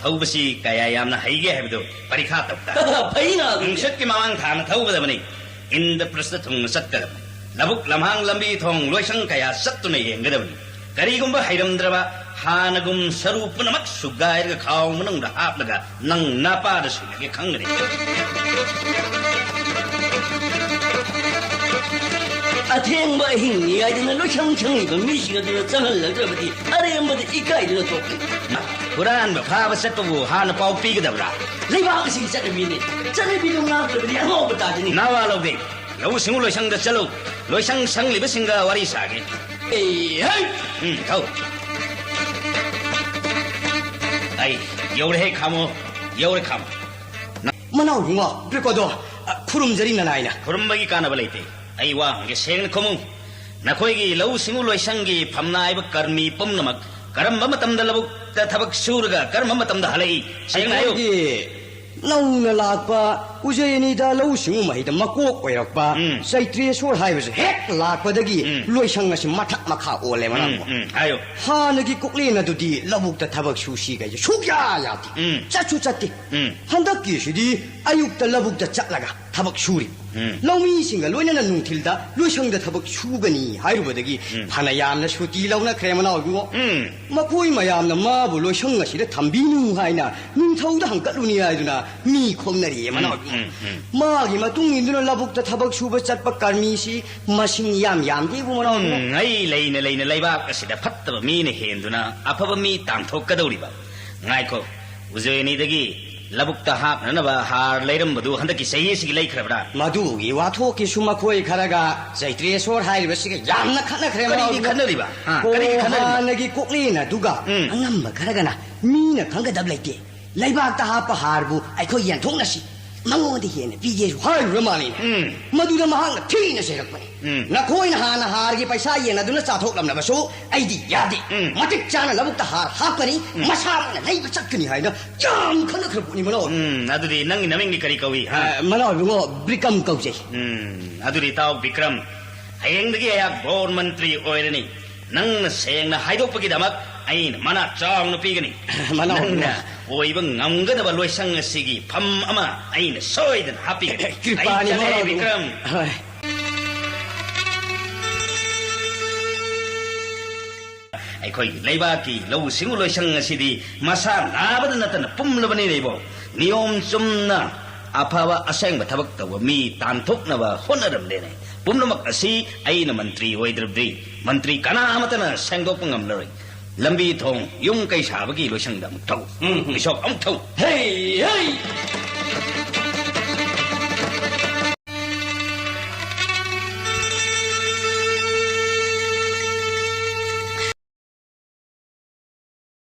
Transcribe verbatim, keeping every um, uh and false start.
ꯊꯧꯕꯁꯤ ꯀꯌꯥ ꯌꯥꯝꯅ ꯍꯩꯒꯦ ꯍꯥꯏꯕꯗꯨ ꯄꯔꯤꯈꯥ ꯇꯧ ꯇꯥꯔꯦ꯫ ꯐꯩꯅ ꯑꯗꯨꯗꯤ꯫ ꯅꯨꯡꯁꯤꯠꯀꯤ ꯃꯃꯥꯡ ꯊꯥꯅ ꯊꯧꯒꯗꯕꯅꯤ꯫ ꯏꯟꯗ꯭ꯔꯄ꯭ꯔꯁꯊ ꯊꯨꯡꯅ ꯆꯠꯀꯗꯕꯅꯤ꯫ ꯂꯧꯕꯨꯛ ꯂꯝꯍꯥꯡ ꯂꯝꯕꯤ ꯊꯣꯡ ꯂꯣꯏꯁꯪ ꯀꯌꯥ ꯆꯠꯇꯨꯅ ꯌꯦꯡꯒꯗꯕꯅꯤ꯫ ꯀꯔꯤꯒꯨꯝꯕ ꯍꯩꯔꯝꯗ꯭ꯔꯕ, ꯍꯥꯟꯅꯒꯨꯝ ꯁꯔꯨ ꯄꯨꯝꯅꯃꯛ ꯁꯨꯒꯥꯏꯔꯒ ꯈꯥꯎ ꯃꯅꯨꯡꯗ ꯍꯥꯞꯂꯒ ꯅꯪ ꯅꯥꯄꯥꯗ ꯁꯤꯔꯒꯦ ꯈꯪꯒꯅꯤ꯫ ꯑꯊꯦꯡꯕ ꯑꯍꯤꯡꯅꯤ ꯍꯥꯏꯗꯅ ꯂꯣꯏꯁꯪ ꯁꯪꯂꯤꯕ ꯃꯤꯁꯤꯡ ꯑꯗꯨꯅ ꯆꯪꯍꯜꯂꯛꯇ꯭ꯔꯕꯗꯤ ꯑꯔꯦꯝꯕꯗ ꯏꯀꯥꯏꯗꯨꯅ ꯇꯣꯛꯀꯅꯤ꯫ ꯍꯨꯔꯥꯟꯕ ꯐꯥꯕ ꯆꯠꯄꯕꯨ ꯍꯥꯟꯅ ꯄꯥꯎ ꯄꯤꯒꯗꯕ꯭ꯔꯥ? ꯂꯩꯕꯥꯛ ꯑꯁꯤꯒꯤ ꯆꯠꯅꯕꯤꯅꯤ꯫ ꯆꯠꯅꯕꯤꯗꯨ ꯉꯥꯛꯇ꯭ꯔꯕꯗꯤ ꯑꯉꯥꯎꯕ ꯇꯥꯗꯅꯤ꯫ ꯅꯋꯥ ꯂꯧꯗꯦ꯫ ꯂꯧꯎ ꯁꯤꯡꯎ ꯂꯣꯏꯁꯪꯗ ꯆꯠꯂꯨ꯫ ꯂꯣꯏꯁꯪ ꯁꯪꯂꯤꯕꯁꯤꯡꯒ ꯋꯥꯔꯤ ꯁꯥꯒꯦ꯫ ꯑꯦ, ꯍꯩ! ꯎꯝ, ꯊꯧ꯫ ꯑꯩ ꯌꯧꯔꯦꯍꯦ, ꯈꯥꯝꯃꯣ꯫ ꯌꯧꯔꯦ, ꯈꯥꯝꯃꯣ꯫ ꯃꯅꯥꯎ ꯏꯕꯨꯡꯉꯣ, ꯕ꯭ꯔꯤꯀꯣꯗꯣ, ꯑ, ꯈꯨꯔꯨꯝꯖꯔꯤ ꯅꯅꯥꯏꯅ꯫ ꯈꯨꯔꯨꯝꯕꯒꯤ ꯀꯥꯟꯅꯕ ꯂꯩꯇꯦ꯫ ꯑꯩ ꯋꯥ ꯍꯪꯒꯦ, ꯁꯦꯡꯅ ꯈꯨꯝꯃꯨ꯫ ꯅꯈꯣꯏꯒꯤ ꯂꯧꯎ ꯁꯤꯡꯎ ꯂꯣꯏꯁꯪꯒꯤ ꯐꯝꯅꯥꯏꯕ ꯀꯔꯃꯤ ꯄꯨꯝꯅꯃꯛ ꯀꯔꯝꯕ ꯃꯇꯝꯗ ꯂꯧꯕꯨꯛꯇ ꯊꯕꯛ ꯁꯨꯔꯒ ꯀꯔꯝꯕ ꯃꯇꯝꯗ ꯍꯜꯂꯛꯏ? ꯁꯦꯡꯅ ꯍꯥꯏꯌꯨ꯫ ꯑꯩꯈꯣꯏꯒꯤ ꯅꯧꯅ ꯂꯥꯛꯄ ꯎꯖꯩ ꯑꯅꯤꯗ ꯂꯧꯎ ꯁꯤꯡꯎ ꯃꯍꯩꯗ ꯃꯀꯣꯛ ꯑꯣꯏꯔꯛꯄ ꯎꯝ꯫ ꯆꯩꯇ꯭ꯔꯦꯁꯣꯔ ꯍꯥꯏꯕꯁꯦ ꯍꯦꯛ ꯂꯥꯛꯄꯗꯒꯤ ꯎꯝ꯫ ꯂꯣꯏꯁꯪ ꯑꯁꯤ ꯃꯊꯛ ꯃꯈꯥ ꯑꯣꯜꯂꯦ, ꯎꯝ, ꯃꯅꯥꯎ꯫ ꯎꯝ, ꯍꯥꯏꯌꯨ꯫ ꯍꯥꯟꯅꯒꯤ ꯀꯨꯛꯂꯦꯟ ꯑꯗꯨꯗꯤ ꯂꯧꯕꯨꯛꯇ ꯊꯕꯛ ꯁꯨꯁꯤꯒꯁꯦ ꯁꯨꯛꯌꯥ ꯌꯥꯗꯦ꯫ ꯎꯝ꯫ ꯆꯠꯁꯨ ꯆꯠꯇꯦ꯫ ꯎꯝ꯫ ꯍꯟꯗꯛꯀꯤꯁꯤꯗꯤ ꯑꯌꯨꯛꯇ ꯂꯧꯕꯨꯛꯇ ꯆꯠꯂꯒ ꯊꯕꯛ ꯁꯨꯔꯤ꯫ ꯎꯝ꯫ ꯂꯧꯃꯤꯁꯤꯡꯒ ꯂꯣꯏꯅꯅ ꯅꯨꯡꯊꯤꯜꯗ ꯂꯣꯏꯁꯪꯗ ꯊꯕꯛ ꯁꯨꯒꯅꯤ ꯍꯥꯏꯔꯨꯕꯗꯒꯤ ꯎꯝ꯫ ꯐꯅ ꯌꯥꯝꯅ ꯁꯨꯇꯤ ꯂꯧꯅꯈ꯭ꯔꯦ, ꯃꯅꯥꯎ ꯏꯕꯨꯡꯉꯣ꯫ ꯎꯝ꯫ ꯃꯈꯣꯏ ꯃꯌꯥꯝꯅ ꯃꯥꯕꯨ ꯂꯣꯏꯁꯪ ꯑꯁꯤꯗ ꯊꯝꯕꯤꯅꯨ ꯍꯥꯏꯅ ꯅꯤꯡꯊꯧꯗ ꯍꯪꯀꯠꯂꯨꯅꯤ ꯍꯥꯏꯗꯨꯅ ꯃꯤ ꯈꯣꯝꯅꯔꯤꯌꯦ, ꯎꯝ, ꯃꯅꯥꯎ ꯏꯕꯨꯡꯉꯣ꯫ ꯎꯝ, ꯎꯝ꯫ ꯃꯥꯒꯤ ꯃꯇꯨꯡ ꯏꯟꯗꯨꯅ ꯂꯧꯕꯨꯛꯇ ꯊꯕꯛ ꯁꯨꯕ ꯆꯠꯄ ꯀꯔꯃꯤꯁꯤ ꯃꯁꯤꯡ ꯌꯥꯝ ꯌꯥꯝꯗꯦꯕꯨ, ꯃꯅꯥꯎ ꯏꯕꯨꯡꯉꯣ꯫ ꯎꯝ, ꯑꯩ ꯂꯩꯅ ꯂꯩꯅ ꯂꯩꯕꯥꯛ ꯑꯁꯤꯗ ꯐꯠꯇꯕ ꯃꯤꯅ ꯍꯦꯟꯗꯨꯅ ꯑꯐꯕ ꯃꯤ ꯇꯥꯟꯊꯣꯛꯀꯗꯧꯔꯤꯕ꯫ ꯉꯥꯏꯈꯣ, ꯎꯖꯣꯏ ꯑꯅꯤꯗꯒꯤ ꯂꯧꯕꯨꯛꯇ ꯍꯥꯞꯅꯅꯕ ꯍꯥꯔ ꯂꯩꯔꯝꯕꯗꯨ ꯍꯟꯗꯛꯀꯤ ꯆꯍꯤꯁꯤꯒꯤ ꯂꯩꯈ꯭ꯔꯕ꯭ꯔꯥ? ꯃꯗꯨꯒꯤ ꯋꯥꯊꯣꯛꯀꯤꯁꯨ ꯃꯈꯣꯏ ꯈꯔꯒ ꯆꯩꯇ꯭ꯔꯦꯁꯣꯔ ꯍꯥꯏꯔꯤꯕꯁꯤꯒ ꯌꯥꯝꯅ ꯈꯠꯅꯈ꯭ꯔꯦ, ꯀꯔꯤꯒꯤ ꯃꯅꯥꯎ ꯏꯕꯨꯡꯉꯣ꯫ ꯈꯠꯅꯔꯤꯕ? ꯍꯥ, ꯑꯣ, ꯀꯔꯤꯒꯤ ꯈꯠꯅꯔꯤꯕ? ꯍꯥꯟꯅꯒꯤ ꯀꯣꯛꯂꯦꯟ ꯑꯗꯨꯒ ꯎꯝ꯫ ꯑꯉꯝꯕ ꯈꯔꯒꯅ ꯃꯤꯅ ꯈꯪꯒꯗꯕ ꯂꯩꯇꯦ, ꯂꯩꯕꯥꯛꯇ ꯍꯥꯞꯄ ꯍꯥꯔꯕꯨ ꯑꯩꯈꯣꯏ ꯌꯦꯟꯊꯣꯛꯅꯁꯤ, ꯃꯉꯣꯟꯗ ꯍꯦꯟꯅ ꯄꯤꯒꯦꯁꯨ ꯍꯥꯏꯔꯨꯔ ꯃꯥꯜꯂꯤꯅꯦ꯫ ꯎꯝ꯫ ꯃꯗꯨꯗ ꯃꯍꯥꯛꯅ ꯊꯤꯅ ꯆꯩꯔꯛꯄꯅꯤ꯫ ꯎꯝ꯫ ꯅꯈꯣꯏꯅ ꯍꯥꯟꯅ ꯍꯥꯔꯒꯤ ꯄꯩꯁꯥ ꯌꯦꯟꯅꯗꯨꯅ ꯆꯥꯊꯣꯛꯂꯝꯂꯕꯁꯨ ꯑꯩꯗꯤ ꯌꯥꯗꯦ꯫ ꯎꯝ꯫ ꯃꯇꯤꯛ ꯆꯥꯅ ꯂꯧꯕꯨꯛꯇ ꯍꯥꯔ ꯍꯥꯞꯀꯅꯤ, ꯎꯝ꯫ ꯃꯁꯥꯃꯛꯅ ꯂꯩꯕ ꯆꯠꯀꯅꯤ ꯍꯥꯏꯅ ꯌꯥꯝ ꯈꯟꯅꯈ꯭ꯔ ꯄꯣꯠꯅꯤ, ꯃꯅꯥꯎ꯫ ꯎꯝ, ꯑꯗꯨꯗꯤ ꯅꯪꯒꯤ ꯅꯃꯤꯡꯗꯤ ꯀꯔꯤ ꯀꯧꯏ, ꯍꯥ? ꯑ, ꯃꯅꯥꯎ ꯏꯕꯨꯡꯉꯣ, ꯕ꯭ꯔꯤꯀꯝ ꯀꯧꯖꯩ꯫ ꯎꯝ, ꯑꯗꯨꯗꯤ ꯇꯥꯎ ꯕꯤꯀ꯭ꯔꯝ, ꯍꯌꯦꯡꯗꯒꯤ ꯑꯩꯍꯥꯛ ꯕꯣꯔ ꯃꯟꯇ꯭ꯔꯤ ꯑꯣꯏꯔꯅꯤ꯫ ꯅꯪꯅ ꯁꯦꯡꯅ ꯍꯥꯏꯗꯣꯛꯄꯒꯤꯗꯃꯛ ꯑꯩꯅ ꯃꯅꯥ ꯆꯥꯎꯅ ꯄꯤꯒꯅꯤ꯫ ꯃꯅꯥ ꯅꯪꯅ ꯑꯣꯏꯕ ꯉꯝꯒꯗꯕ ꯂꯣꯏꯁꯪ ꯑꯁꯤꯒꯤ ꯐꯝ ꯑꯃ ꯑꯩꯅ ꯁꯣꯏꯗꯅ ꯍꯥꯞꯄꯤꯒꯅꯤ꯫ ꯑꯩ ꯀ꯭ꯔꯤꯄꯥꯅꯤ ꯆꯠꯂꯦ, ꯃꯅꯥꯎ꯫ ꯕꯤꯀ꯭ꯔꯝ꯫ ꯍꯣꯏ꯫ ꯑꯩꯈꯣꯏꯒꯤ ꯂꯩꯕꯥꯛꯀꯤ ꯂꯧꯎ ꯁꯤꯡꯎ ꯂꯣꯏꯁꯪ ꯑꯁꯤꯗꯤ ꯃꯁꯥ ꯅꯥꯕꯗ ꯅꯠꯇꯅ ꯄꯨꯝꯂꯕꯅꯤꯅꯦ ꯏꯕꯣ꯫ ꯅꯤꯌꯣꯝ ꯆꯨꯝꯅ ꯑꯐꯕ ꯑꯁꯦꯡꯕ ꯊꯕꯛ ꯇꯧꯕ ꯃꯤ ꯇꯥꯟꯊꯣꯛꯅꯕ ꯍꯣꯠꯅꯔꯝꯂꯦꯅꯦ꯫ ꯄꯨꯝꯅꯃꯛ ꯑꯁꯤ ꯑꯩꯅ ꯃꯟꯇ꯭ꯔꯤ ꯑꯣꯏꯗ꯭ꯔꯕꯗꯤ ꯃꯟꯇ꯭ꯔꯤ ꯀꯅꯥ ꯑꯃꯠꯇꯅ ꯁꯦꯡꯗꯣꯛꯄ ꯉꯝꯂꯔꯣꯏ꯫ ꯂꯝꯕꯤ ꯊꯣꯡ, ꯌꯨꯝ ꯀꯩ ꯁꯥꯕꯒꯤ ꯂꯣꯏꯁꯪꯗ ꯑꯃꯨꯛ ꯊꯧ꯫ ꯎꯝ, ꯎꯝ꯫ ꯕꯤꯁꯣꯞ, ꯑꯃꯨꯛ ꯊꯧ꯫ ꯍꯦ, ꯍꯦ꯫